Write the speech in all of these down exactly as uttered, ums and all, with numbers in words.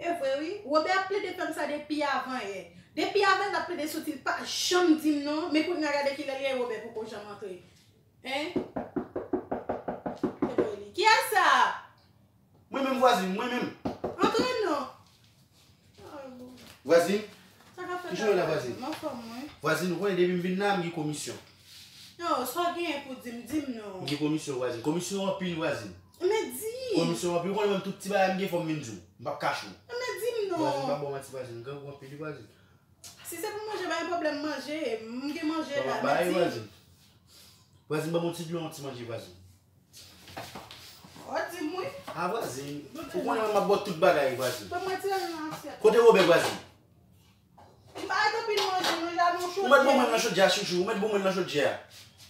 Se vre wi. Wobè ap plede fè m sa depi avan yè. Depi avan yè l ap plede soti, l pa janm di m non. Men kounye a gade kilè l ye, Wobè poko janm antre. Hein? Se vre li. Kiyès sa? Mwen menm vwazin, mwen menm. Antre non. Ay, bon. Vwazin, Sa k ap fèt Kijan w ye la, la, vwazin? M anfòm mwen. Vwazin, ou konnen depi m vin la, m gen komisyon. Non, sa w genyen pou di m, di m non. M gen komisyon, vwazin. Komisyon anpil, vwazin. Men di. Komisyon anpil. Ou konnen menm tout ti bagay m gen, fò m vin di w. M p ap kache w. Men di m Vwazin, pa non. bon manti, vwazin. Grangou anpil, wi, vwazin. Si se pou manje, pa gen pwoblèm manje. M gen manje Bon, la, m ap bay, men di. Vwazin. Vwazin, ban m yon ti dlo, yon ti manje, vwazin. Ou di m wi. A, vwazin. Ou konnen mwen m ap bò tout bagay, vwazin. Ban mwen ti nan asyèt. Kote Wobè, vwazin? M pa ret anpil manje, manje a nan chodyè. Ou mèt bon mwen nan chodyè a, chouchou. Ou mèt bon mwen nan chodyè a.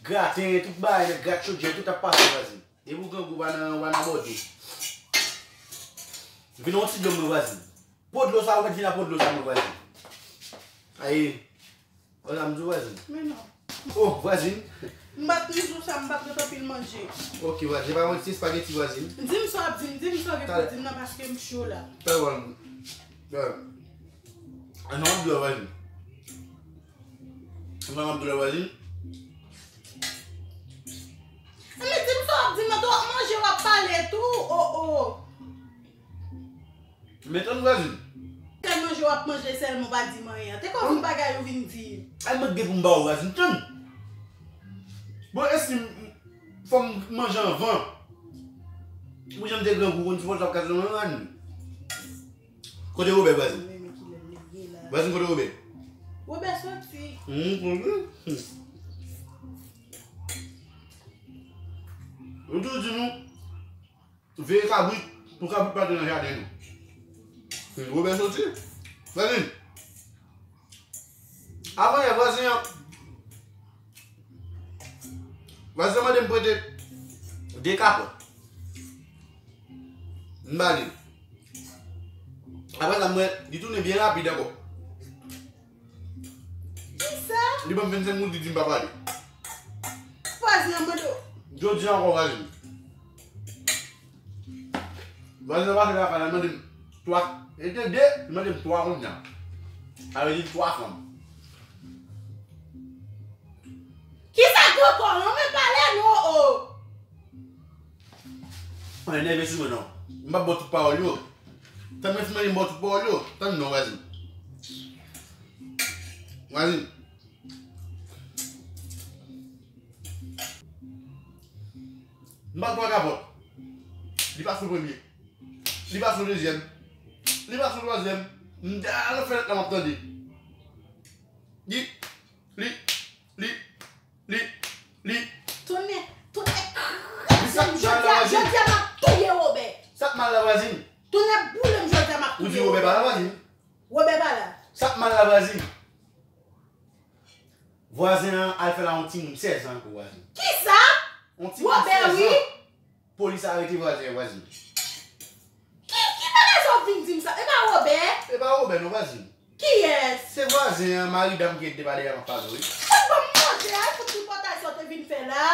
Graten, tout bagay, nèg grat chodyè, tout ap pase, vwazin. Depi w grangou, ou pa nan, ou pa nan bòde. Vin yon ti dlo mwen, vwazin. Po dlo sa, ou mèt vin a po dlo sa, mwen, vwazin. Ayi. Wè sa m di w, vwazin. Men non. Oh, vwazin. M pa t ni sou sa, m pa t ret anpil manje. Ok, vwazin. Se pa manti, se espageti, vwazin. Di m sa w ap di m, di m sa w gen pou di m nan, paske m cho la. Talè, vwazin. Talè. An non, m ap di w, vwazin. An non, m ap di w, vwazin. Men di m sa w ap di m nan, twòp manje w ap pale tou. Oh, oh. Men tann vwazin. Kèl manje w ap manje sèlman, w pa di m anyen. Te konn yon bagay ou vin di. Ay, mwen gen pou m ba w, vwazin, tann. Bon, èske m, fò m manje anvan? Mwen jan m te grangou, konn ti pòl sa ap kase nan men vwazin. Kote Wobè, vwazin? Men, men kilè l ye la. Vwazin, kote Wobè? Wobè soti. Hum, kote? Ou tou di nou, veye kabrit, pou kabrit pa te nan jaden nou. Hum, Wobè soti. Vwazin. Avan yè, vwazin an. Vwazin an mande m prete de kapòt. M ba li. Apre sa, m wè, li tounen byen rapid ankò. Kisa? Li ban m vennsenk goud, li di m pa pale. Vwazin an mande w. Jodi a ankò, vwazin. Vwazin nan pase lakay la, li mande m twa, li te de, li mande m twa kounye a. Sa vle di twa fanm. Kisa k ankò? Non, men pale non, oh. Mwen enève sou mwen non. M p ap ba w tout pawòl yo. Tann mwen fin manje m ba w tout pawòl yo. Tann non, vwazin. Vwazin. M ba l twa kapòt. Li pa sou premye. Li pa sou dezyèm. Li pa sou twazyèm. M te al nan fenèt la m ap tande. Li, li, li, li, li. Tonnè, tonnè, Li sa k mal la, jodi a, vwazin. Jodi a m ap touye Wobè. Sa k mal la, vwazin? Tonnè boule m, jodi a m ap Ou touye di Wobè pa la, vwazin? Wobè pa la. Sa k mal la, vwazin? Vwazen an al fè la yon timoun sèz an ankò, vwazen. Kisa? Yon timoun Wobè, sèz wi. An. Polis arete vwazen an, vwazen. Ki, ki bagay sa w vin di m sa? E pa Wobè? E pa Wobè non, vwazen. Kiyès? Se vwazen an, mari dam ki te pale a m ap pale, wi. Fout ban m manje a, fout tripotay sa w te vin fè la.